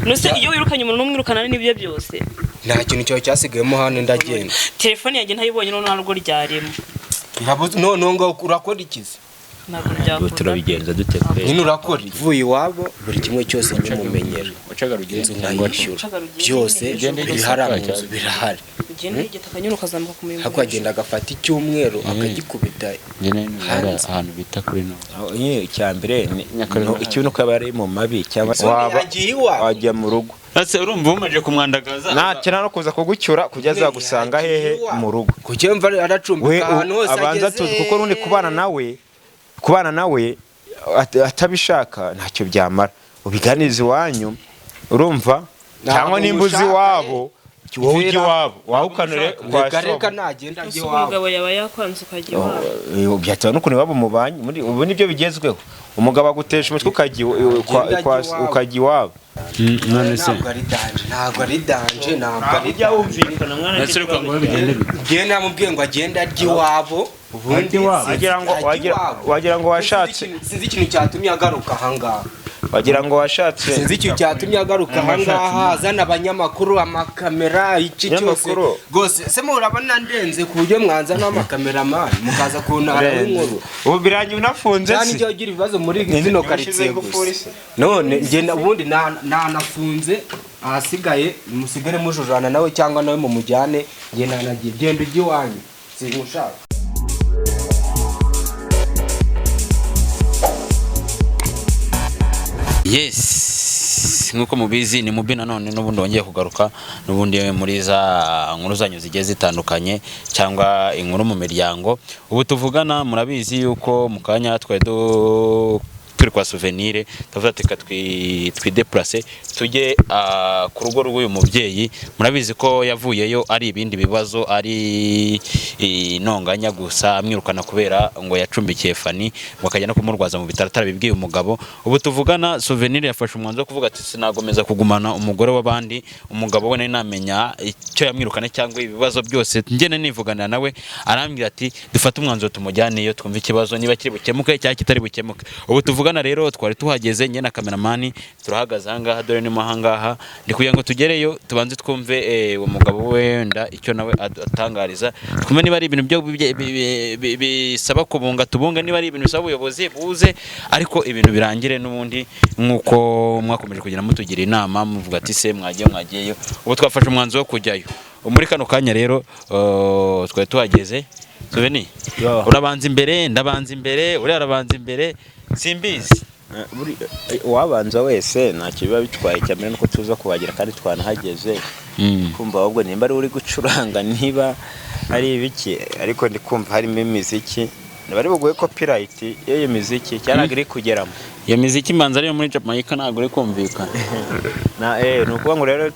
Nuse iyo wirukanye umuntu n'umwirukana n'ibyo byose. Nta kintu cyawe cyasigayemo hano, ndagenda. Telefone yanjye ntayibonye, none ntabwo ryarimo. Irabuze none ngo urakora ikizi? Ntabwo Ubu byakunda. turabigenza dute kwe? Nyine urakora iki? Uvuye iwabo, buri kimwe cyose nkimumenyera, inzu nkayishyura, byose biri hariya mu nzu birahari. Ugenda igitaka nyine ukazamuka ku muyoboro. Ariko agenda agafata icyumweru akagikubita hanze. Ahantu bita kuri no Nyine icya mbere ikibi nuko aba ari mu mabi cyangwa se Waba yagiye iwawe. Wajya mu rugo. Ese urumva umaze kumwandagaza? Ntakena no kuza kugucyura kujya azagusanga hehe mu rugo. Kuki mva We aracumbika ahantu hose abanza ageze? tuzi kuko n'undi kubana nawe atabishaka ntacyo byamara. Ubiganiza iwanyu, urumva? Ntabwo Cyangwa nimba uzi mushaka, iwabo, wowe ujya iwabo wawukanure kwa Reka reka, so. nagenda ajye Ese iwabo. umugabo yaba yakwanze ukajya iwabo? Byatewe n'ukuntu iwabo mubanye. Ubu nibyo bigezweho, umugabo agutesha umutwe Agenda ajya iwabo. ukajya iwabo. None se Ntabwo ari danger, ntabwo ari danger, ntabwo ari Ujya wumvikana mwana. Ese reka ngo bigende bite? Njyewe namubwiye ngo agende arye iwabo ubundi. Wagira ngo Ajye iwabo. wagira ngo washatse Sinzi ikintu cyatumye agaruka ahangaha. Wagira ngo washatse. Sinzi ikintu cyatumye agaruka ahangaha, azana abanyamakuru, amakamera, iki cyose. Abanyamakuru. Rwose se murabona ndenze ku buryo mwanzana amakameramani mukaza kuntara w'inkuru? Ubu birangiye unafunze Cyane se. ijya ugira ibibazo muri zino karitsiye Ingufuri gusa. se. None ngenda ubundi nanafunze, ahasigaye musigare mujujana nawe cyangwa nawe mumujyane. Njye nanagiye, genda ujye iwanyu, sinkushaka. Yes, nk'uko mubizi ni mubi nanone n'ubundi wongeye kugaruka n'ubundi muri za nkuru zanyu zigiye zitandukanye cyangwa inkuru mu miryango. Ubu tuvugana murabizi yuko mu kanya twari turi kwa Souvenir, tuvuga ati reka twideplace tujye ku rugo rw'uyu mubyeyi. Murabizi ko yavuyeyo ari ibindi bibazo, ari intonganya gusa, amwirukana kubera ngo yacumbikiye Fani, ngo akajya no kumurwaza mu bitaro atarabibwiye umugabo. Ubu tuvugana Souvenir yafashe umwanzuro wo kuvuga ati sinagomeza kugumana umugore w'abandi, umugabo we nari namenya icyo yamwirukana cyangwa ibibazo byose ngene nivuganira nawe, arambwira ati dufate umwanzuro tumujyaneyo twumve ikibazo niba kiri bukemuke cyangwa kitari bukemuke. Ubu tuvugana rero twari tuhageze, njye na kameramani turahagaze ahangaha, dore ni mo ahangaha ndi kugira ngo tugereyo tubanze twumve uwo mugabo we wenda icyo nawe atangariza, twumve niba ari ibintu byo bisaba kubunga tubunga, niba ari ibintu bisaba ubuyobozi buze, ariko ibintu birangire n'ubundi nk'uko mwakomeje kugira mutugira inama muvuga ati se mwagiye mwagiyeyo. Ubu twafashe umwanzuro wo kujyayo. Ubu muri kano kanya rero twari tuhageze. Souvenir, Yo. urabanza imbere, ndabanza imbere, uriya arabanza imbere, simbizi. Uwabanza wese ntacyo biba bitwaye, icya mbere nuko tuza kuhagera kandi twanahageze. Kumva ahubwo nimba ari uri gucuranga, niba ari ibiki, ariko ndi kumva harimo imiziki, niba ari buguhe copyright y'iyo miziki cyangwa ntabwo iri kugeramo. Iyo miziki mbanza ariyo muri Jamaica, ntabwo uri kumvikana. Na ni ukuvuga ngo rero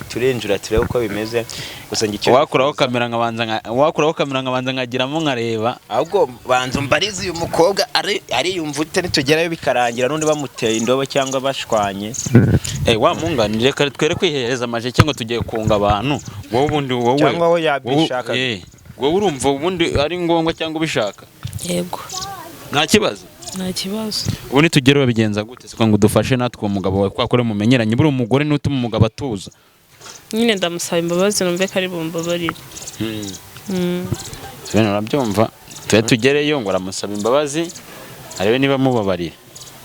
turinjira turebe uko bimeze gusa njye icyo Wakuraho kamera nkabanza nkagiramo nkareba. Ahubwo banza umbarize uyu mukobwa ariyumva ute nitugerayo bikarangira n'undi bamuteye indobo cyangwa bashwanye? Wa munganire, reka twere kwihereza amajeke ngo tugiye kunga abantu. Wowe ubundi wowe Cyangwa we yabishaka. Wowe urumva ubundi ari ngombwa cyangwa ubishaka? Yego. Nta kibazo? Nta kibazo. Ubu nitugere babigenza gute se ngo udufashe natwe uwo mugabo wawe kwa kure mumenyeranye? Buri umugore niwe utuma umugabo atuza. Nyine ndamusaba imbabazi, numve ko ari bumbabarire. Sibene urabyumva, tube tugereyo ngo aramusaba imbabazi arebe niba amubabarira.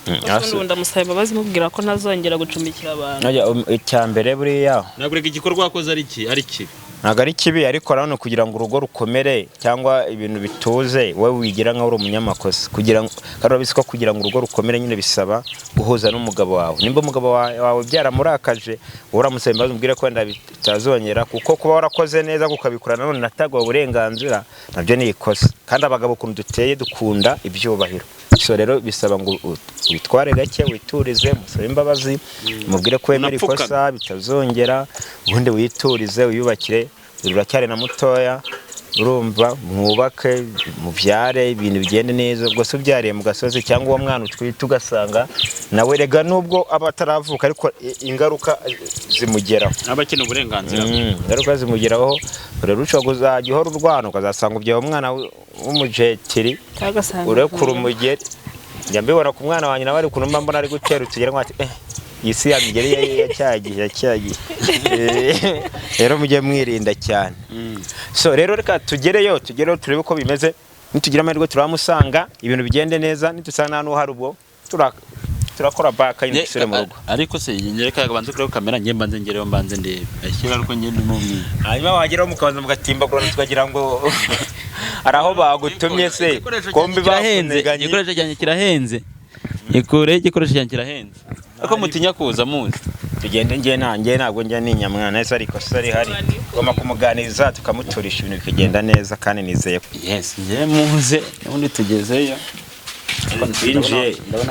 Ariko n'ubu ndamusaba imbabazi mubwira ko ntazongera gucumbikira abantu. Icya mbere buriya Ntabwo reka igikorwa wakoze ari ki ari kibi. Ntabwo ari kibi, ariko urabona kugira ngo urugo rukomere cyangwa ibintu bituze, wowe wigira nkaho uri umunyamakosa, kugira ngo kandi urabizi ko kugira ngo urugo rukomere nyine bisaba guhuza n'umugabo wawe. Nimba umugabo wawe byaramurakaje, wowe uramusaba imbabazi, umubwire ko wenda bitazongera, kuko kuba warakoze neza ukabikora nanone nataguha uburenganzira nabyo ni ikosa. Kandi abagabo ukuntu duteye dukunda ibyubahiro, so rero bisaba ngo witware gake, witurize, musabe imbabazi, umubwire ko wemera Unapfukame. ikosa bitazongera, ubundi witurize, wiyubakire. Uracyari na mutoya, urumva, mwubake, mubyare, ibintu bigende neza. Ubwo se ubyariye mu gasozi cyangwa uwo mwana utwite ugasanga nawe rega nubwo aba ataravuka ariko ingaruka zimugeraho. Aba akeneye uburenganzira. Ingaruka zimugeraho. Rero ushobora kuzajya uhora urwana ukazasanga ubyaye umwana w'umujetiri Cyangwa urekura umugeri. Njya mbibona ku mwana wanjye nawe ari ukuntu mba mbona ari gutera utugera ngo ati Iyi si ya migeri ya cyagihe ya cyagihe. Rero mujye mwirinda cyane. So rero reka tugereyo turebe uko bimeze. Nitugira amahirwe turamusanga, ibintu bigende neza. Nitusanga nta n'uhari, ubwo turakora baka nyine dusubire mu rugo. Ariko se reka banze kureba kamera, njye mbanze ngereyo, mbanze ndebe ashyira, ariko njye ndimo mwiza. Hanyuma wageraho mukabanza mugatimbagurana, tukagira ngo hari aho bagutumye se kombi bakuneganye. Igikoresho cyanjye kirahenze, ikure, igikoresho cyanjye kirahenze, ariko mutinya kuza muzi. Tugende. Njye nanjye ntabwo njya ninya mwana ese, ariko se rihari tugomba kumuganiriza, tukamuturisha, ibintu bikagenda neza, kandi nizeye ko Yes, njye muze ubundi tugezeyo.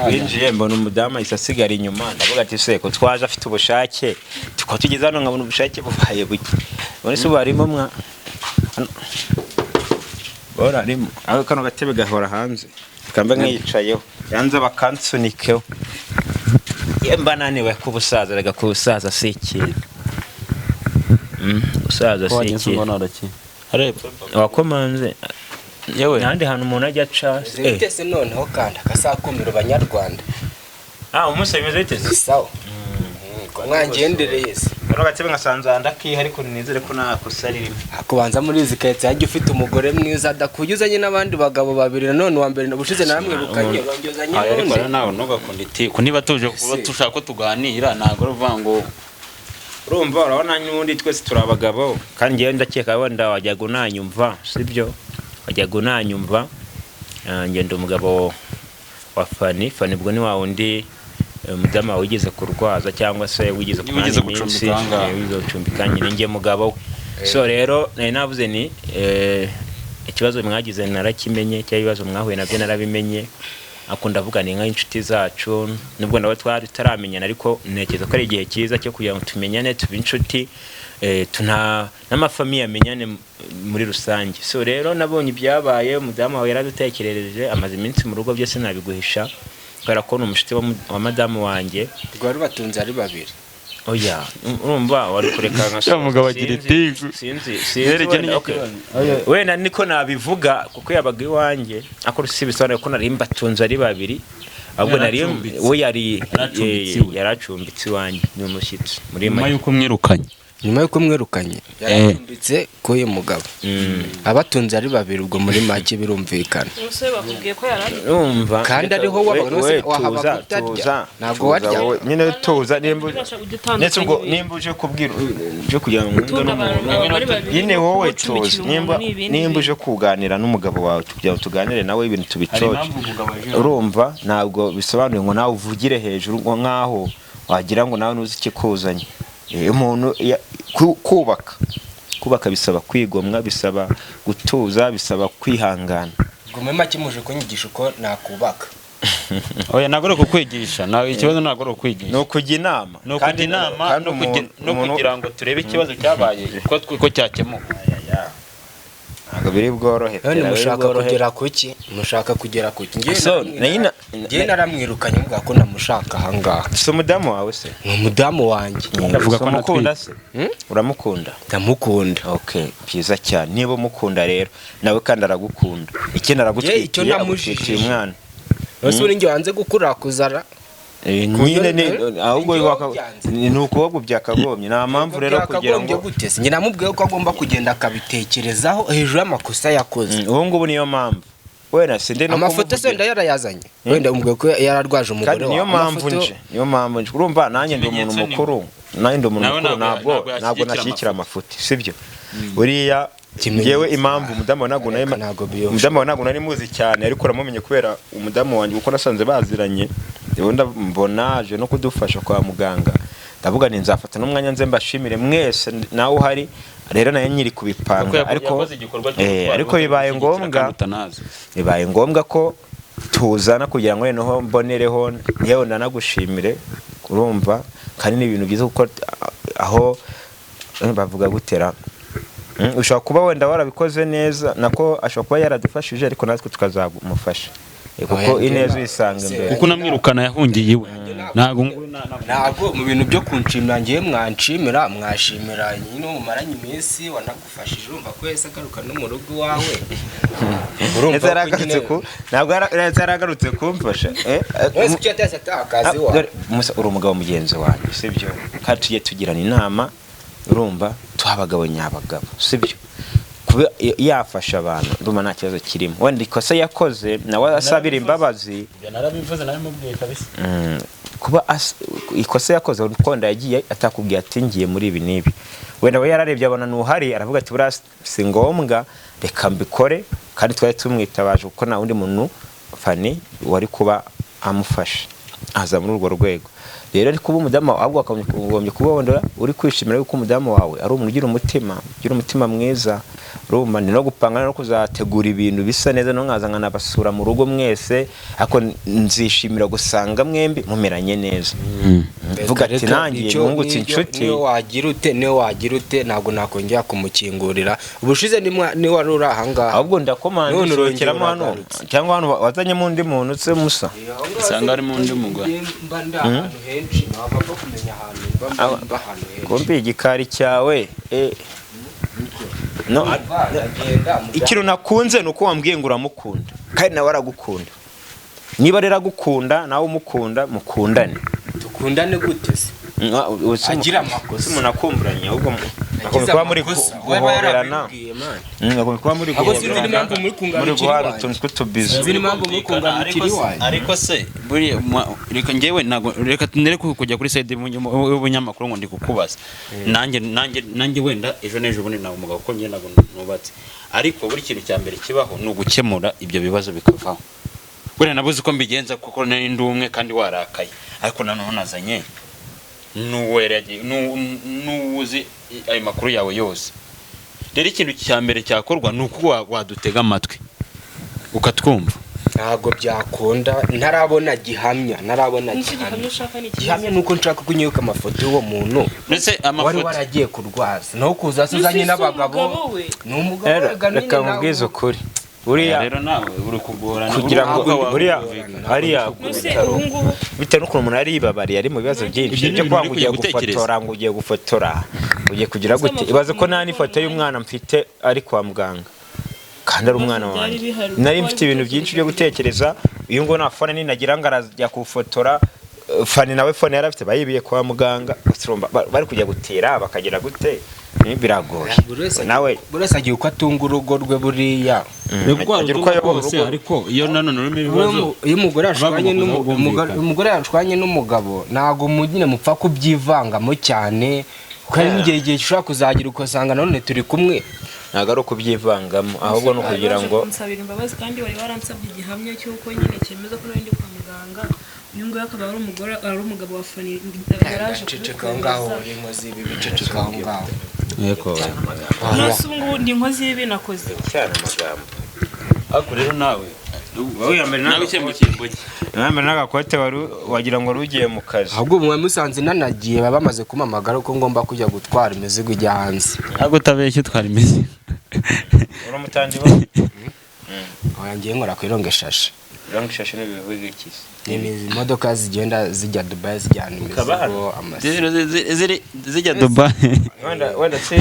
Twinjiye mbona umudamu ahise asigara inyuma. Ndavuga ati: "Se ko twaje afite ubushake, tukaba tugeze hano nkabona ubushake bubaye buke?" Ubundi se ubu harimo mwa hano? Bora harimo aho kano gatebe gahora hanze, kamba nkiyicayeho yanze bakansunikeho. Ye mba naniwe ku busaza, rega ku busaza si ikintu. Gusaza si ikintu. Wakomanze Yewe. Ntahandi hantu umuntu ajya aca. Bite se noneho kandi akasakumiro banyarwanda? Ah, umunsi bimeze bite se? Sawa, mwangendereye se? Kano gatebe nkasanze ndakiha, ariko nizere ko nta kosa ririmo. Kubanza muri izi karitsiye hajya ufite umugore mwiza adakuye, uzanye n'abandi bagabo babiri. Nanone uwa mbere ubushize naramwirukanye, urongera uzanye Ariko n'undi. rero nawe ntugakunda itiku. Niba tuje kuba dushaka ko tuganira, ntabwo ari ukuvuga ngo Urumva, urabona n'ubundi twese turi abagabo, kandi ngewe ndakeka wenda wajyaga unanyumva, sibyo? Wajyaga unanyumva. Njye ndi umugabo wa Fani. Fani ubwo ni wa wundi umudamu wawe wigeze kurwaza cyangwa se wigeze Niba wigeze kumara iminsi, gucumbika aha ngaha. Wigeze gucumbika nyine, njye mugabo we. So rero nari navuze ni ikibazo mwagize narakimenye, cyangwa ibibazo mwahuye nabyo narabimenye. Akunda avuga ni nk'inshuti zacu, nubwo nawe twari tutaramenyana, ariko ntekereza ko ari igihe cyiza cyo kugira ngo tumenyane, tube inshuti, tuna n'amafamiye amenyane muri rusange. So rero nabonye ibyabaye, umudamu wawe yaradutekerereje, amaze iminsi mu rugo, byose nabiguhisha kubera ko ni umushuti wa madamu wanjye. Rwari batunze ari babiri. Oya, urumva wari kureka nka Ya mugabo agira itiku. Sinzi, sinzi wenda, okay. Wenda niko nabivuga kuko yabaga iwanjye, ariko si bisobanuye ko nari mbatunze ari babiri, ahubwo nari Yaracumbitse. we yari Yaracumbitse iwe. Yaracumbitse iwanjye, ni umushyitsi muri Nyuma make. y'uko mwirukanye. Nyuma y'uko mwirukanye, yaracumbitse k'uyu mugabo, abatunze ari babiri, ubwo muri make birumvikana. Umusore bakubwiye ko yari ari Urumva. Kandi ariho wabaga, We- wahabaga tuza, utarya. tuza, Ntabwo tuza, waryaga. wowe. Nyine tuza, nimba Ujya utandukanya ndetse ubwo ibintu. nimba uje kubwira, uje kugira ngo mwumve Gutunga abantu n'umuntu abagore babiri, nyine wowe gucumbikira tuza umuntu nimba ni ibindi nimba bintu. uje kuganira n'umugabo wawe kugira ngo tuganire nawe ibintu Hari tubicoce. impamvu umugabo aje. Urumva, ntabwo bisobanuye ngo nawe uvugire hejuru ngo nkaho wagira ngo nawe ntuzi ikikuzanye. Umuntu kubaka bisaba kwigomwa, bisaba gutuza, bisaba kwihangana. Ubwo muri make muje kunyigisha uko nakubaka? Oya, ntabwo ari ukukwigisha. Ikibazo ntabwo ari ukwigisha. Ni ukujya inama. Ni ukujya inama Kandi no kugira ngo turebe ikibazo cyabaye ko cyakemuka. Ntabwo biri bworohe. None biri mushaka bworohe. kugera kuki? Mushaka kugera kuki? Njyewe So, njyewe naramwirukanye mubwira ko namushaka ahangaha. Si umudamu wawe se? Ni umudamu wanjye. Avuga ko Umukunda anatwite. se? Uramukunda? Ndamukunda. Okay, byiza cyane. Niba umukunda rero, nawe kandi aragukunda. Ikindi Ye, icyo aragutwitiye, namujijije. agutwitiye umwana. Ese uri njye wanze gukura kuzara? Nyine ni Eh, ahubwo njyewe byanze. ni ukuboko byakagombye, nta mpamvu rero kugira Byakagombye ngo gute se? Njye namubwiye ko agomba kugenda akabitekerezaho hejuru y'amakosa yakoze. Ubu ngubu niyo mpamvu wenda sinde no Amafoto se kumuvugira. wenda yarayazanye, wenda umubwiye ko yararwaje umugore Kandi niyo wawe. mpamvu Amafoto- nje, niyo mpamvu nje. Urumva, nanjye ndi umuntu Ikimenyetso ni- mukuru, nanjye ndi umuntu Nawe mukuru, ntabwo ntabwo ntabwo ntabwo yashyigikira nashyigikira amafuti, sibyo? Buriya Ikimenyetso. ngewe impamvu umudamu wawe ntabwo nari Reka ntabwo biyosha. umudamu wawe ntabwo nari muzi cyane, ariko uramumenye kubera umudamu wanjye, kuko nasanze baziranye. Rero mbona aje no kudufasha kwa muganga, ndavuga nti nzafata n'umwanya nze mbashimire mwese nawe uhari. Rero nayo nyiri kubipanga, ariko yakoze igikorwa cyo gutwara ariko bibaye gushyigikira ngombwa kandi utanazi. Bibaye ngombwa ko tuzana kugira ngo noneho mbonereho yewe nanagushimire. Urumva, kandi ni ibintu byiza kuko aho bavuga gutera, ushobora kuba wenda warabikoze neza, nako ashobora kuba yaradufashije, ariko natwe tukazamufasha. Kuko Oya, ineza njye uyisanga imbere. Kuko unamwirukana yahungiye iwe. Njye nta Ntabwo Ntabwo mu bintu byo kunshimira, ngiye mwanshimira, mwashimira nyine mumaranye iminsi wanagufashije, urumva ko yahise agaruka no mu rugo iwawe. Urumva Ndetse ko yaragarutse nyine ku ntabwo yari yaragarutse kumfasha. Wese kuki yatashye ataha akazi iwawe? Dore, Musa, uri umugabo mugenzi wanjye, sibyo? Kandi tujye tugirana inama, urumva, tuha abagabo nyabagabo, sibyo? Kuba yafasha abantu, ndumva nta kibazo kirimo. Wenda ikosa yakoze nawe asabira imbabazi. Ibyo narabivuze, nabimubwiye kabisa. Kuba ikosa yakoze, wenda yagiye atakubwiye ati ngiye muri ibi n'ibi, wenda we yararebye abona ntuhari, aravuga ati buriya si ngombwa, reka mbikore. Kandi twari tumwitabaje kuko nta wundi muntu Fani wari kuba amufasha aza muri urwo rwego. Rero ariko kuba umudamu wawe, ahubwo wakagombye kuba wenda uri kwishimira yuko umudamu wawe ari umuntu ugira umutima mwiza. Urumva, ni no gupanga no kuzategura ibintu bisa neza, no nkaza nkanabasura mu rugo mwese, ariko nzishimira gusanga mwembi mumeranye neza. Vuga ati Reka, nanjye nungutse inshuti. Niyo wagira ute, niyo wagira ute, ntabwo nakongera kumukingurira. Ubushize ni wari uri ahangaha. Ahubwo ndakomanda, None urongera usohokeramo hano uragarutse. cyangwa hano wazanyemo undi muntu se, Musa? Usanga harimo undi mugore. Mba ndi ahantu henshi, ntabwo mba kumenya ahantu mba ahantu henshi. Kumbi igikari cyawe no. Mva, ndagenda Ikintu nakunze ni uko wambwiye ngo uramukunda kandi nawe aragukunda. Niba rero agukunda nawe umukunda, mukundane. Dukundane gute se? Agira amakosa. Umuntu akumburanye, ahubwo Agize agomba kuba muri amakosa. Waba guhoberana. yarabibwiye, man. Agomba kuba muri Ahubwo sinzi guhoberana, n'impamvu muri kunganira muri ikiri guhana iwanyu. utuntu tw'utubizo. Sinzi n'impamvu muri kunganira iwanyu. Ariko se buriya reka njyewe ntabwo, reka nere kujya kuri side y'ubunyamakuru ngo ndi kukubaza. Nanjye wenda ejo n'ejo bundi ntabwo umugabo, kuko njye ntabwo nubatse, ariko buri kintu cya mbere kibaho ni ugukemura ibyo bibazo bikavaho. Wenda nabuze uko mbigenza kuko nari ndi umwe kandi warakaye, ariko noneho nazanye n'uwuzi ayo makuru yawe yose. Rero ikintu cya mbere cyakorwa ni uko wadutega amatwi ukatwumva. Ntabwo byakunda ntarabona gihamya, ntarabona Nicyo gihamya gihamya. ushaka ni ikibazo. Gihamya ni uko nshaka ko unyereka amafoto y'uwo muntu Ndetse wari amafoto waragiye kurwaza, naho kuza se uzanye Ese si n'abagabo. umugabo we? Ni umugabo Rero wega nyine reka nawe. nkubwize ukuri, buriya Rero nawe uri kugorana. Kugira ngo Urubuga wawe buriya rwumvikana. hariya ku Nuse bitaro, ubu ngubu bitewe n'ukuntu umuntu aribabariye, ari mu bibazo byinshi Ibyo ni byo ibintu kuba uri ngo ugiye kujya gutekereza. gufotora, ngo ugiye gufotora, ugiye kugira Ese gute? amafoto Ibaze ko nta umuntu n'ifoto akora y'umwana mfite ari kwa muganga kandi ari umwana Ibibazo byari wanjye. bihari, Nari uko mfite wari ibintu byinshi byo gutekereza. Uyu nguyu nta fone ninagira ngo arajya kuwufotora. Fani nawe fone yari afite bayibiye kwa muganga. Urumva, bari kujya gutira bakagira gute? Biragoye. Buri wese Nawe buri wese agira uko atunga urugo rwe buriya. Reka agira uko ayobora kose, urugo. Ariko iyo nanone urimo ibibazo Iyo umugore yashwanye bagomba kuza bumvikana. umugore yashwanye n'umugabo, ntabwo nyine mupfa kubyivangamo cyane, kuko hari n'igihe igihe ushobora kuzagira ugasanga nanone turi kumwe. Ntabwo ari ukubyivangamo, ahubwo ni ukugira Waje ngo kunsabira imbabazi kandi wari waransabye igihamya cy'uko nyine cyemeza ko nari ndi kwa muganga. Uyu nguyu akaba ari umugore, ari umugabo wa Fani, yaraje Ceceka aho ngaho, uri inkozi y'ibibi, ceceka aho ngaho. Yego. Nonese ubu ngubu ndi inkozi y'ibibi nakoze? Cyane amagambo. Ariko rero nawe Wowe yambere nawe n'agakote. mu cyimbo cye. Yambere n'agakote, wari wagira ngo wari ugiye mu kazi. Ahubwo mwe musanze nanagiye, baba bamaze kumpamagara ko ngomba kujya gutwara imizigo ijya hanze. Ntabwo utabeshya, utwara imizigo. Uri umutanzi wa Oya, ngiye nkora ku irongo eshashe. Irongo ishashe n'ibivuga iki se? Ni imodoka zigenda zijya Dubai zijyana Ukaba hano? imizigo, amasi. Zijya Dubai. Wenda se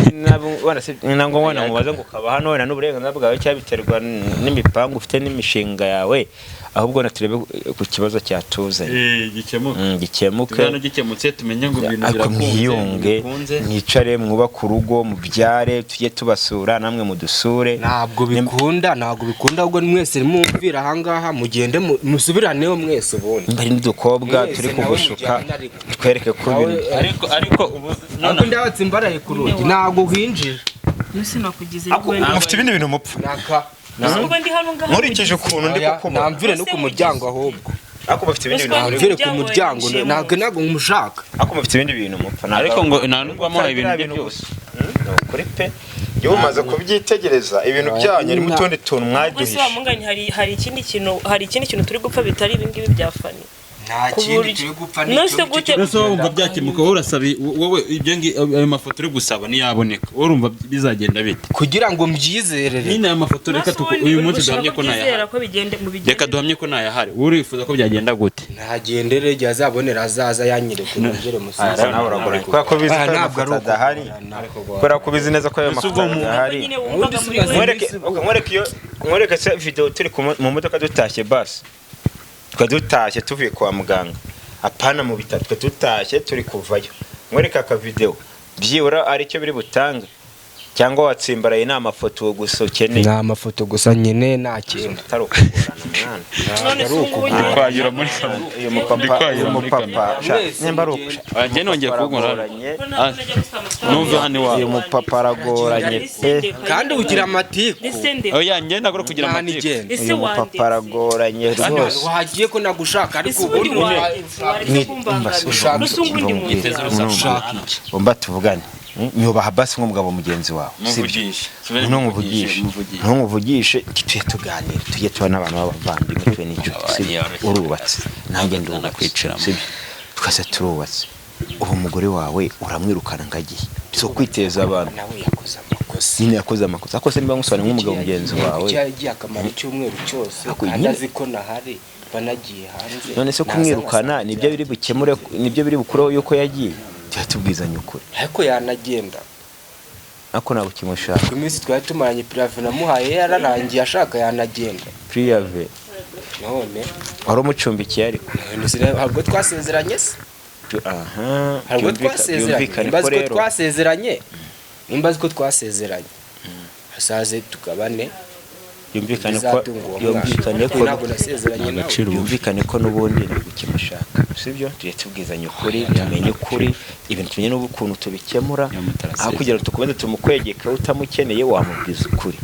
wenda se nangwa wenda mubaze ngo ukaba hano, wenda n'uburenganzira bwawe cyangwa biterwa n'imipangu ufite n'imishinga yawe. Ahubwo na turebe ku kibazo cyatuzanye. Gikemuka. Gikemuke. Tubona gikemutse tumenye ngo ibintu Ariko birakunze, mwiyunge, bikunze. mwicare, mwubake urugo, mubyare, tujye tubasura namwe mudusure. Ntabwo bikunda, ntabwo bikunda. Ahubwo mwese mwumvira ahangaha, mugende musubiraneho mwese ubundi. Nimba ari n'udukobwa Mwese turi nawe kugushuka, mujyane ariko. twereke ko Nawe, ibintu Ariko ubu ariko ndabatse imbaraye ku rugi, ntabwo winjira. Nuse nakugize mufite ibindi bintu mupfa. Naka ubwo ndi hano ngaha. Nkurikije ukuntu ndi Oya, kukubona, namvire no ku muryango ahubwo. Ariko mufite ibindi bintu Namvire ku muryango, ntabwo nmushaka. Ariko mufite ibindi bintu mupfa. Ariko ngo nta nubwo wamuhaye ibintu bye byose. Ni ukuri pe, iyo umaze kubyitegereza ibintu byanyu harimo utundi tuntu Ubwo se mwaduhishe. wa mungani, hari ikindi kintu turi gupfa bitari ibi ngibi bya Fani? Nta Ku kindi buryo- turi gupfa None se gute Mbese wowe wumva byakemuka, wowe urasaba wowe ibyo ayo mafoto uri gusaba niyaboneka, wowe urumva bizagenda bite? Kugira ngo mbyizerere. Nyine aya mafoto reka Nase ubundi uyu uri munsi gushaka duhamye ko kubyizera ntayahari. ko bigende mu bigende. Reka duhamye ko ntayahari, wowe urifuza ko byagenda gute? Ntagendere igihe azabonera azaza yanyereka nongere musubize. Nawe uragoranye kubera ko ubizi ko ayo Ntabwo ari mafoto adahari, kubera ko ubizi neza ko ayo Ese mafoto ubwo mu- adahari. Nyine wumvaga muri Ubundi we. Nkwereke, okay, nkwereke iyo, nkwereke se video turi mu modoka dutashye, basi twe dutashye tuvuye kwa muganga, apana mu bitaro, twe dutashye turi kuvayo, nkwereke aka video byibura aricyo biri butange, cyangwa watsimbaraye ni amafoto gusa ukeneye? Ni amafoto gusa nyine, nta kintu. Atari ukugorana mwana. None se ubu ngubu ngiye- Kwayura muri kamera. Uyu mupapa, uyu mupapa sha, nimba ari uku Njye nongeye kuwugura. aragoranye. Ko ntabwo najya gusaba amafaranga. Numva hano iwawe. Uyu mupapa aragoranye pe. Kandi ugira amatiku. Nisende. Oya, njye ntabwo uri kugira Nta amatiku. n'igenda. Ese Uyu mupapa wanditse? aragoranye rwose. Wagiye ko nagushaka ariko Ese ubundi ubundi wanditse? Waretse kumbangamira. Ushaka- Nuse ubundi mu Yiteze nzira. urusaku. Ushaka iki? Umba tuvugane. Nyubaha basi nk'umugabo mugenzi wawe, sibyo? Muvugishe. Ntunkuvugishe, Muvugishe. ntunkuvugishe, tujye tuganira, tujye tuba n'abantu b'abavandimwe, tube n'inshuti, sibyo? Urubatse, nanjye ndubatse, Nanakwiciramo. sibyo? Twese turubatse. Ubu umugore wawe uramwirukana ngo agiye si ukwiteza abantu. Nawe yakoze amakosa. Nyine yakoze amakosa, ariko se niba nkusobanuriye nk'umugabo mugenzi wawe. Kuki yagiye akamara icyumweru cyose Ariko kandi nyine- azi ko nahari, banagiye hanze? None se Naza kumwirukana ngasanga nibyo biri bukemure, nibyo biri bukureho yuko yagiye? Tujya tubwizanya ukuri. Ariko yanagenda. Ariko ntabwo kimushaka. Iminsi twari tumaranye préavis namuhaye yararangiye, ashaka yanagenda. Préavis? None Wari umucumbikiye ariko. none ntabwo twasezeranye se? Aha. Ntabwo twasezeranye. Byumvikane Nimba ko azi ko rero twasezeranye, nimba azi ko twasezeranye, asaze tugabane. Byumvikane ko bizatunga uwo mwana. Byumvikane ko Ntabwo nasezeranye nawe. Agaciro. Byumvikane ko n'ubundi ntabwo kimushaka, sibyo? Tujye tubwizanya ukuri, tumenye ukuri ibintu, tumenye n'ukuntu tubikemura. Niyo mutarasezerana. Aho kugira ngo dukomeze tumukwegeke utamukeneye, wamubwiza ukuri.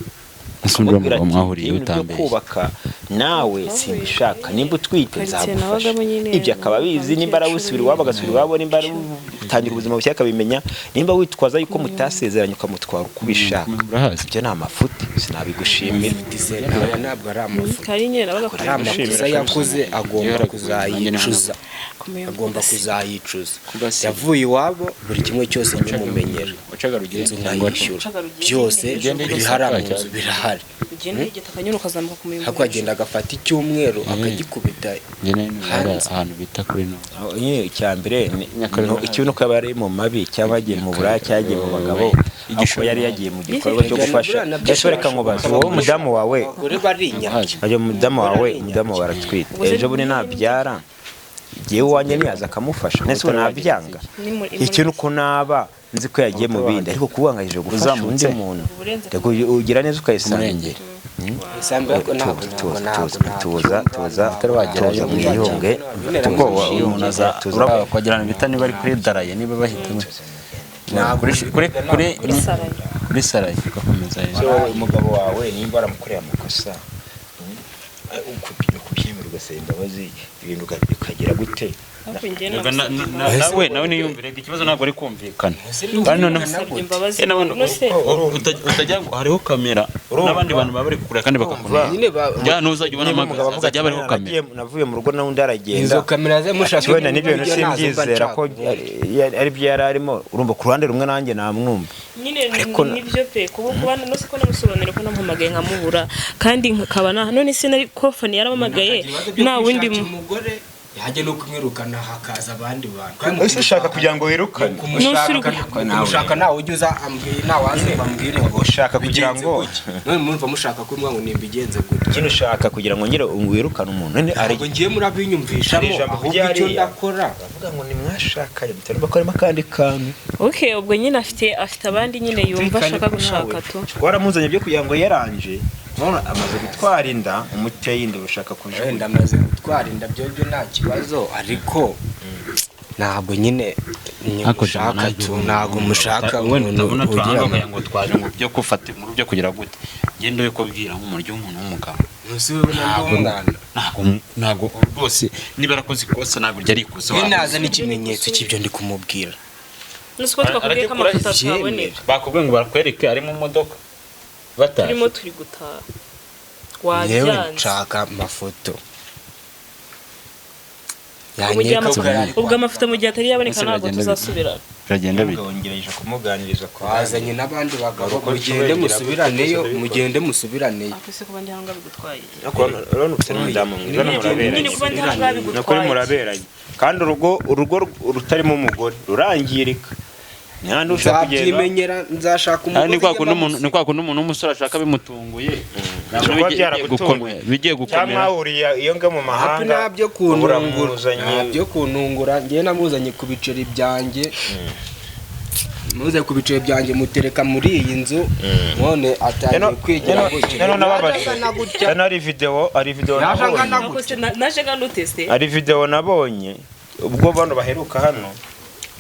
Ese undi Ukamubwira mugabo ati, mwahuriye "Ibintu byo utambeshye?" kubaka nawe simbishaka, nimba utwite Karitsiye nzagufasha. nabagamo nyine, Ibyo akaba abizi, nimba arawusubira iwabo agasubira iwabo, nimba atangira ubuzima bushya akabimenya, nimba witwaza yuko mutasezeranye ukamutwara uko ubishaka, Urahazi? ibyo ni amafuti, sinabigushimira. Aya ntabwo ari amafuti. Kari nyine nabaga Ari amakosa yakoze, agomba kuzayicuza, agomba kuzayicuza. Yavuye iwabo buri kimwe cyose nkimumenyera, inzu nkayishyura, byose biri hariya mu nzu birahari. Ugenda igitaka nyine ukazamuka ku muyoboro. Ariko agenda agafata icyumweru akagikubita Njye nari hanze. ahantu bita kuri no Nyine icya mbere Nyakarere. ikibi nuko yaba ari mu mabi cyangwa yagiye mu buraya cyangwa yagiye mu bagabo, ariko yari yagiye mu gikorwa cyo gufasha. Ese reka nkubaze, wowe umudamu wawe, Abagore barinyabya. ajya umudamu wawe aratwite, ejo bundi nabyara, igihe iwanjye niyaza akamufasha, nese ubu nabyanga? Ikintu uko naba nzi ko yagiye mu bindi, ariko kubangajije gufasha undi Uzamutse. muntu. Uburenze. Reka ugira neza ukayisanga. Umurengeri. Isambu ariko ntabwo Tuza, ntabwo tuza, ntabwo tuza, tuza, Utari wagerayo. tuza mwiyunge. Ubwoba umuntu aza Tuza. urabona ahantu bita niba ari kuri daraye, niba bahita kuri kuri kuri Kuri saraye. Kuri saraye ugakomeza So, hejuru. wowe umugabo wawe nimba waramukoreye amakosa, ukubyemera ugasaba imbabazi, ibintu ukagira gute? Ariko njye Reka namusabye imbabazi. nawe niyumvire, reka ikibazo ntabwo ari kumvikana kandi noneho Namusabye imbabazi. Eh, nawe None se utajya ngo hariho kamera n'abandi bantu baba bari kukureba kandi bakakureba. Nyine Ya ntuzajya ubona Niba umugabo amagaza avuga ati azajya bariho kamera. Navuye mu rugo nawe undi aragenda." Izo kamera ze mushaka Ati, "Wenda n'ibyo bintu ibyo ntazo mba simbyizera ko nshaka." ari byo yari arimo." Urumva ku ruhande rumwe nanjye namwumva. Nyine Ariko nibyo pe, kuba no siko namusobanurira ko namuhamagaye nkamubura kandi nkaba na none sinari ko Fani yarampamagaye nta wundi Umugore yajya no kumwirukana hakaza abandi bantu. Ese ushaka kugira ngo wirukane? Kumushaka nawe ujya uza ambwira, nawe waze bambwire ngo Ushaka kugira bigenze ngo- gutya. None murumva mushaka ko ngo nimbigenze gutya? Nyine ushaka kugira ngo nyine wirukane umuntu none ari Ntabwo ngiye murabinyumvishamo. Hari ijambo Ahubwo ryariya. icyo ndakora Avuga ngo nimwashakanye mutarimo ko harimo akandi kantu. Okay, ubwo nyine afite abandi nyine yumva ashaka gushaka tu. Waramuzanye byo kugira ngo yaranje, none amaze gutwara inda, umuteye inda ushaka kujugunya. Wenda amaze gutwara inda, byo byo nta kibazo, ariko ntabwo nyine mushaka tu, ntabwo mushaka Wenda umuntu utabona ugira turahangaye ngo twaje ngo byo gufata inkuru byo kugira gute, ngende yo kubwira nk'umuryo w'umuntu w'umugabo. Munsi w'ubona ndi umwana. Ntabwo rwose niba yarakoze ikosa ntabwo ryari ikosa. We naza n'ikimenyetso cy'ibyo ndi kumubwira. Nusiko twakubwiye ko amafoto ataboneka. Bakubwiye ngo barakwereke ari mu modoka batashye. Turimo turi gutaha Yewe wabyanze. nshaka amafoto. Ubwo amafoto mu gihe atari yaboneka ntabwo tuzasubirana. Biragenda bite? Ngerageje kumuganiriza ko Wazanye n'abandi bagabo, mugende musubiraneyo, mugende musubiraneyo. Ako se kuba ndi hano bigutwaye iki? Urabona ufite n'umudamu mwiza, Nyine muraberanye. kuba ndi hano Ni ukuri bigutwaye iki? muraberanye, kandi urugo rutarimo umugore rurangirika. Nta ushaka kugenda. Nzabyimenyera, nzashaka Ari ni umugore. kwa kundi umuntu, ni kwa kundi umuntu w'umusore ashaka bimutunguye. Ntabwo Bishobora kuba bigiye byaragutunguye. gukomera, bigiye Cyangwa gukomera. mwahuriye iyo nga mu Hapi mahanga, ntabyo kuntungura, uramuzanye. ntabyo kuntungura. Njyewe namuzanye ku biceri byanjye, muze ku biceri byanjye, mutereka muri iyi nzu, none atangiye kwigira gutya. Rero nababajwe. Yaje angana gutya. Hano hari video Yaje nabonye. angana Ako se naje ngana ute se? Hari video nabonye ubwo bano baheruka hano,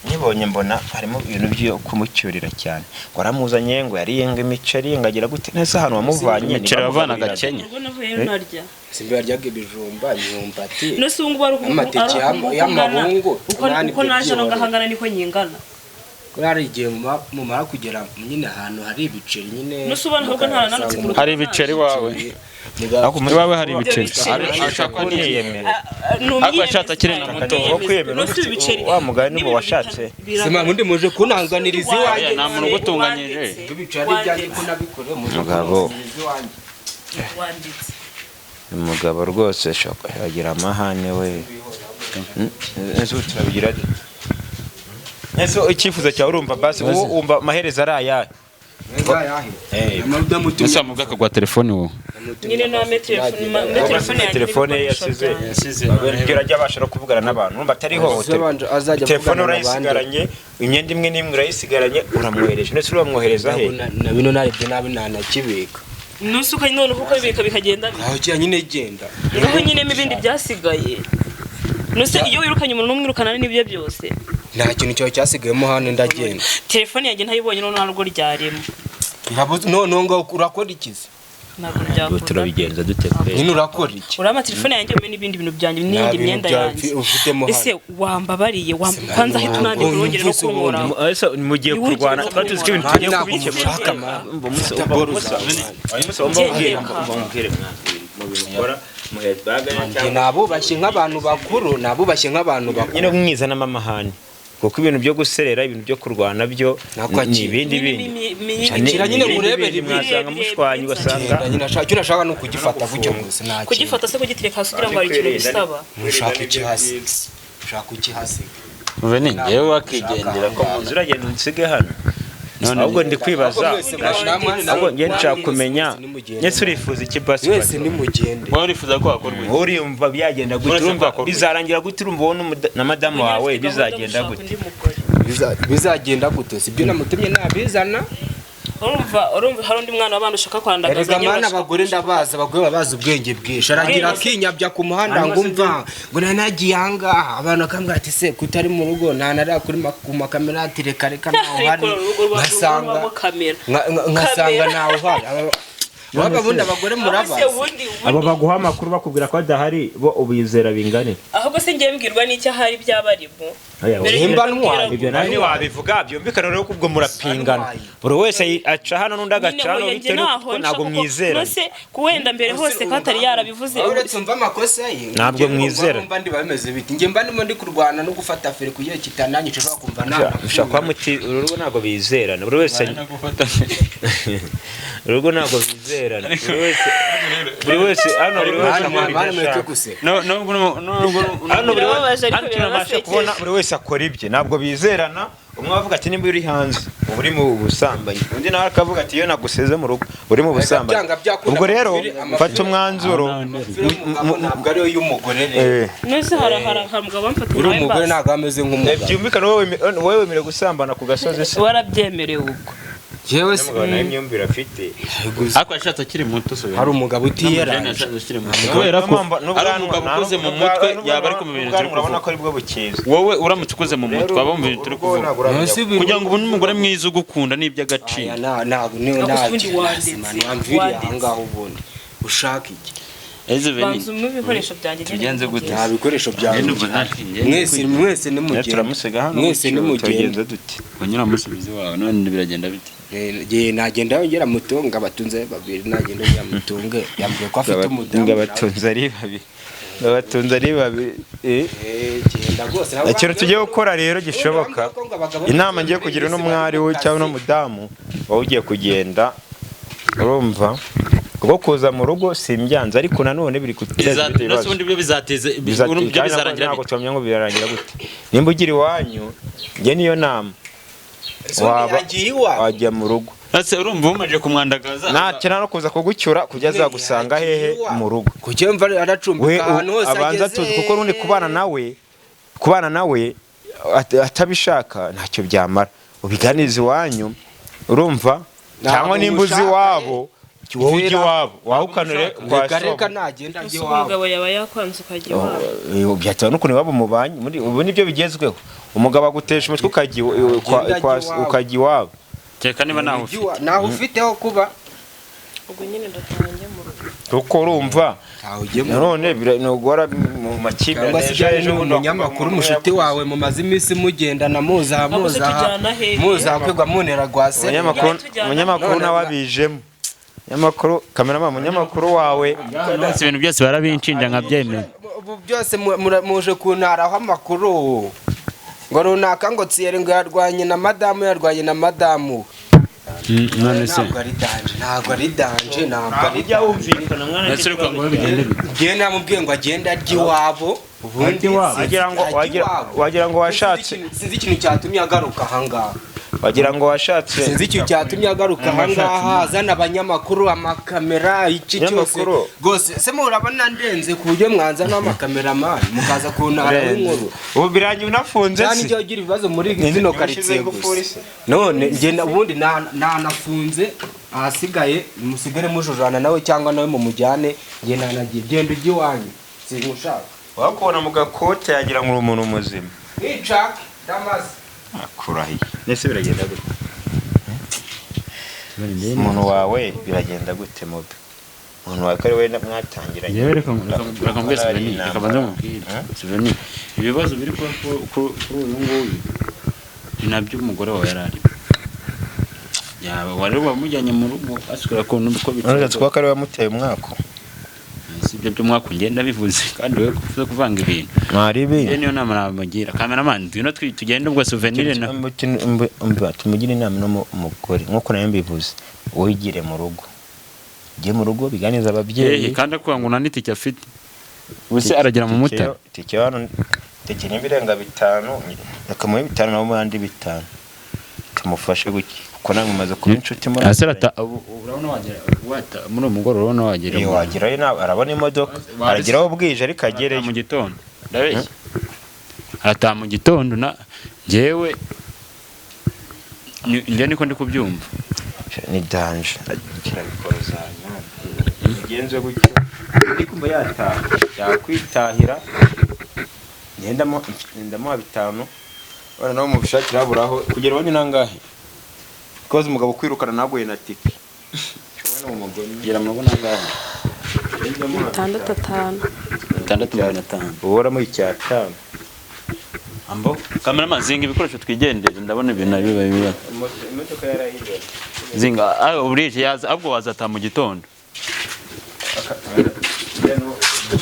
nibonye mbona harimo ibintu byo kumucyurira cyane, ngo aramuzanye, ngo yariye ngo imiceri, ngo agira gute nese ahantu wamuvanye. Imiceri wavanaga ntibamugaburiraga. Kenya. Ubwo navuyeyo narya. Simba yaryaga ibijumba, imyumbati None se ubu ngubu ari Amateke ari uku y'amabungu, ngana, uko nani uko naje hano ibyo. ngahangana niko nyingana. Kuri hari igihe mumara kugera nyine ahantu hari ibiceri nyine. None se ubona ahubwo ntarananutse ku rugo. Hari ibiceri iwawe? Iwawe hari ibiceri? Ashaka ko Uriyemera. Ariko yashatse akiri na muto. Wo kwiyemera, wa mugani n'ubu washatse. Sima mundi muje kunanganiriza iwanjye. Nta muntu ugutunganyije. Ibiceri byanjye ko nabikore, muje Mugabo. kunanganiriza iwanjye. Wanditse. Umugabo rwose ashobora agira amahane we. Ese ubu turabigira dute? Ese icyifuzo cyawe urumva basi wowe wumva amaherezo ari ayahe? Ese wamuga akagwa telefone wowe? Nyine no telefone yanjye. Telefone ye n'ibikoresho yasize. byanjye. Yasize. Kugira ajye abasha no kuvugana n'abantu, urumva atari ihohoterwa? Azajya Telefone avugana n'abandi. urayisigaranye, imyenda imwe n'imwe urayisigaranye, uramwohereje. Ndetse uramwohereza he? Na bino narebye nabi ntanakibika. Nusuka none kuko bibika bikagenda bite? Aho kira nyine genda. Ngaho nyine ibindi byasigaye. Nuse iyo wirukanye umuntu umwirukana n'ibyo byose. Nta kintu cyawe cyasigayemo hano, ndagenda. Telefone yanjye ntayibonye, none ntabwo ryarimo. Irabuze none ngo urakora ikizi? Ntabwo ryakunda. Turabigenza dute kure? Nyine urakora iki? Urama telefone yanjye umpe n'ibindi bintu byanjye Nta n'iyindi bintu myenda byawe yanjye. ufitemo hano. Ese wambabariye kwanza ahita unandika urongere no Numvise ubundi. kunkoraho. Ese mugiye Iwugira kurwana ngo twari tuzi ko ibintu Nta tugiye ntabwo kubikemura. ushaka, man. Umva umunsi Fata umva boro umunsi zawe, umunsi umva umbwire Ngende. umva umbwire mwana mu bintu ukora muhe baganya Njye cyangwa nabubashye nk'abantu bakuru, nabubashye nk'abantu bakuru. Nyine mwizanamo amahane, kuko ibintu byo guserera, ibintu byo kurwana byo Nako ni akira. ibindi bindi. Akira nyine Ibindi murebere bindi ibindi. mwasanga mushwanye ugasanga Genda nyine, ashaka icyo nashaka ni ukugifata gutyo gusa, nta kintu. Kugifata se kugitereka hasi ugira ngo hari ikintu bisaba? Ushaka ukihasiga, ushaka ukihasiga. Uve ni njyewe wakigendera ko Inzu uragenda unsige hano. Ahubwo ndi kwibaza, ahubwo njye nshaka kumenya ndetse urifuza iki basi? Mwese nimugende. Wowe urifuza ko hakorwa iki? Urumva byagenda gute? Uretse Urumva ko hakorwa iki? bizarangira gute? Urumva wowe na madamu wawe bizagenda gute? Undi mugore. Bizagenda gute? Sibyo namutumye nabizana. Urumva hari undi mwana w'abandi ushaka kwandagaza Erega nyine mana, urashaka abagore ndabazi, abagore baba bazi ubwenge bwinshi. Aragira akinyabya ku muhanda ngo umva ngo nari nagiye ahangaha, abantu bakambwira ati: "Se kutari mu rugo?" Nta narira kuri ku makamera ati: "Reka reka, ntawe uhari." Ariko urugo rwa Nkasanga rubamo kamera. nkasanga Kamera. ntawe uhari. Waba bundi abagore Ahubwo se murabazi. ubundi Abo baguha amakuru bakubwira ko adahari, bo ubizera bingane? Ahubwo se ngiye mbwirwa n'icyo ahari byaba arimo. Oya, Mbere Nimba y'uko ntwaye. mbwira Ibyo nawe ntiwabivuga byumvikana rero ko ubwo murapingana, buri wese aca hano n'undi agaca nyine hano, ngo njye bitewe ntaho n'uko ntabwo nshaka ko- mwizera. Nose kuwenda mbere hose ko atari yarabivuze. Aho uretse umva amakosa ye. Ntabwo Njye mwizera. mba ndi bameze biti njye mba ndimo ndi kurwana no gufata feri kugira kitananyica, ushobora kumva nta Ushobora kuba muti urugo ntabwo bizerana, buri wese urugo ntabwo bizerana, buri wese hano, buri wese Mwana, akora ibyo mwana, mureke ashaka. guseka. No no no no. Hano buri Birababaje wese ariko hano tunabasha birabasekeje. kubona buri wese akora ibye, ntabwo bizerana. Umwe avuga ati: "Nimba uri hanze uba uri mu busambanyi," undi nawe akavuga ati: "Iyo naguseze mu rugo uri mu busambanyi." Byanga byakunda Ubwo rero amafiri- mfata umwanzuro. Amafiri y'umugabo ntabwo ariyo y'umugore rero. Eh, Nose hari umugabo wamfatiye Uri nawe umugore mbasi. ntabwo ameze nk'umugabo. Byumvikane wowe wemerewe gusambana ku gasozi se? Warabyemerewe ubwo. Yewe se. Umugabo nawe imyumvire afite. Ariko yashatse akiri muto so. Hari umugabo utiyeranje. Kubera ko N'ubwanwa- ari umugabo ukoze mu mutwe, yaba ari mu bintu turi urabona kuvuga. Ko aribwo bukiza. Wowe uramutse ukoze mu mutwe waba mu bintu turi Urugo kuvuga. ntabwo uramenya. Nonese ibintu- Kugira ngo ubone umugore mwiza ugukunda ni Aya, iby'agaciro. ntabwo niyo Ariko nta ubundi wanditse, wamviriye wanditse. ahangaha ubundi ushaka iki? Ese Beni, Banza umpe ibikoresho byanjye. Tugenze gute? Nta bikoresho byawe. Ngende ubwo nta- Mwese, mwese nimugende. Turamusiga hano Mwese gutyo, nimugende. tubigenza dute? Unyura musubizi wawe none biragenda bite? Ngiye nagenda yongera mutunga abatunze babiri, nagenda yongera mutunge, yambwiye ko afite umudamu. Ngo abatunze ari babiri. Babatunze ari babiri. Genda rwose. Ikintu tugiye gukora rero gishoboka, inama ngiye kugira uno mwari we cyangwa uno mudamu wowe ugiye kugenda, urumva kuko kuza mu rugo simbyanze, ariko nanone biri guteza ibindi Nose bibazo. ubundi byo bizateze Bizateza- byo bizarangira ntabwo bite? twamenya ngo birarangira gute. Nimba ugira iwanyu, njye niyo nama waba yagiye iwawe. Wajya mu rugo. Ese urumva umaze kumwandagaza? Ntakena no kuza kugucyura kujya azagusanga hehe mu rugo. Kuki mva We aracumbika ahantu hose abanza ageze? tuzi, kuko n'undi kubana nawe atabishaka ntacyo byamara. Ubiganiza iwanyu, urumva, Ntabwo cyangwa nimba uzi umushaka, iwabo, wowe ujya Vera. iwabo wawukanure kwa Reka reka sobo. nagenda ajye Ese iwabo. umugabo yaba yakwanze ukajya iwabo? Byatewe n'ukuntu iwabo mubanye. Ubu nibyo bigezweho, umugabo agutesha umutwe ukajya Agenda ajya iwabo. ukajya iwabo. Kereka niba nawe ufite. Naho ufiteho kuba. Ubwo nyine ndataha njye mu rugo. Kuko urumva Ntawe ugiye mu nanone ni uguhora mu makimbirane. Cyangwa se Ejo ujyane ejo bundi n'umunyamakuru mushuti wawe mumaze iminsi mugendana muza Ahubwo se muza tujyana hehe? muza kwigwa munera rwa se. Umunyamakuru Tujyana. umunyamakuru None nawe abijemo, umunyamakuru kameramani, umunyamakuru wawe. Nonse ibintu byose barabinshinja nkabyemera. Ubu byose muje kuntaraho amakuru ngo runaka ngo Thierry ngo yarwanye na madamu, yarwanye na madamu. None se Ntabwo ari danger, ntabwo ari danger, ntabwo ari Ujya wumvikana mwana. Ese uri kwanga bigende bite? Njyewe namubwiye ngo agende arye iwabo ubundi. Wagira ngo Ajye iwabo. wagira ngo washatse Sinzi ikintu cyatumye agaruka ahangaha. Wagira ngo washatse. Sinzi ikintu cyatumye agaruka ahangaha azana abanyamakuru, amakamera, iki cyose. Abanyamakuru. Rwose se murabona ndenze ku buryo mwanzana amakameramani mukaza kuntara w'inkuru? Ubu birangiye unafunze Cyane se. ijya ugira ibibazo muri Ni- zino ni karitsiye washyize ingufuri gusa. se? None njye ubundi nanafunze, ahasigaye musigare mujujana nawe cyangwa nawe mumujyane. Njye nanagiye, genda ujye iwanyu, singushaka. Wakubona mu gakote yagira ngo uri umuntu muzima. Nicaka ndamaze. Akurahiye. Nese biragenda gute umuntu wawe? Biragenda gute mubi umuntu wawe ko ari we mwatangiranye? Yewe, reka mbwire Ari Souvenir, reka intambara. banze mubwire. Souvenir, ibibazo biri kuba kuri uyu nguyu ni nabyo umugore wawe yari arimo. Yaba wari wamujyanye mu rugo asubira ku uko None kuba ko ari we wamuteye umwako. Si ibyo by'umwaka ugenda bivuze kandi wowe kuvuze kuvanga ibintu. Mwari Iyo ibi. niyo nama namugira. Cameraman, ngwino tugende ubwo Souvenir na Tumugire inama no umugore nk'uko nawe mbivuze, wigire mu rugo, ujye mu rugo biganiza ababyeyi. Ehe, kandi akuvuga ngo nta n'itike afite. Ubuse aragera mu Mutara. Itike hano, itike nimba irenga 5, bakamuha 5 nabo abandi 5, tumufashe gutya kuko namwe mumaze kuba inshuti muri Ese urabona wagera muri uwo mugoroba, urabona wagera Iyo wagerayo nawe arabona imodoka, arageraho bwije ariko agereyo. Mu gitondo, ndabeshya? Arataha mu gitondo na njyewe njye niko ndi kubyumva. Ni danger kirabikorozanya bigenze gutyo, ndi kumva yataha yakwitahira. Ngendamo ndamuha 5 wenda nawe mubishakira haburaho kugera iwanyu nangahe koza umugabo kwirukana naguye na tike. Kugera mu rugo nangahe? 6 5. 6 500. Uhoramo 5. Ambo kameramani, zinga ibikoresho twigendere, ndabona ibintu biba biba. Imodoka yarahiye. Zinga, ah, burije yaza ahubwo wazataha mu gitondo.